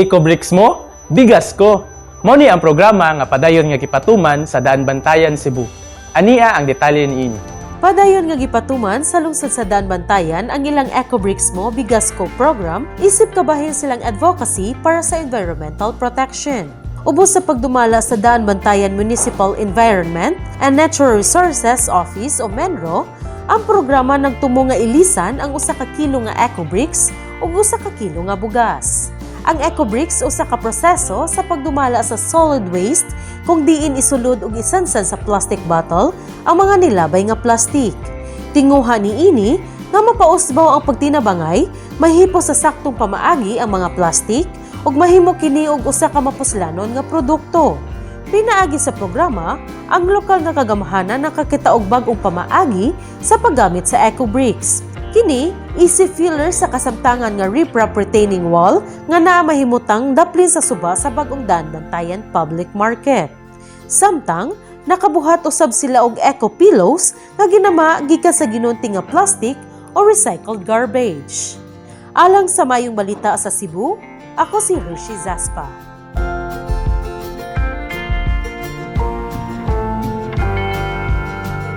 Ecobricks mo, bigas ko. Mao ni ang programa nga padayon nga gipatuman sa Daanbantayan, Cebu. Ania ang detalye niini. Padayon nga gipatuman sa lungsod sa Daanbantayan ang ilang Ecobricks mo Bigas Ko program isip kabahin silang advocacy para sa environmental protection. Ubos sa pagdumala sa Daanbantayan Municipal Environment and Natural Resources Office o MENRO, ang programa nagtumo nga ilisan ang 1 ka kilo nga ecobricks ug 1 ka kilo nga bugas. Ang ecobricks usa ka proseso sa pagdumala sa solid waste kung diin isulod ug isansan sa plastic bottle ang mga nilabay nga plastic. Tinguha niini nga mapausbaw ang pagtinabangay, mahipos sa saktong pamaagi ang mga plastic ug mahimo kini og usa ka mapuslanon nga produkto. Pinaagi sa programa, ang lokal nga kagamhanan nakakita og bag-ong pamaagi sa paggamit sa ecobricks. Kini, easy filler sa kasamtangan nga riprap retaining wall nga naa mahimutang daplin sa suba sa bag-ong Daanbantayan Public Market. Samtang, nakabuhat usab sila og eco pillows nga ginama gikan sa ginunti nga plastic o recycled garbage. Alang sa Maayong Balita sa Cebu, ako si Hershey Zaspa.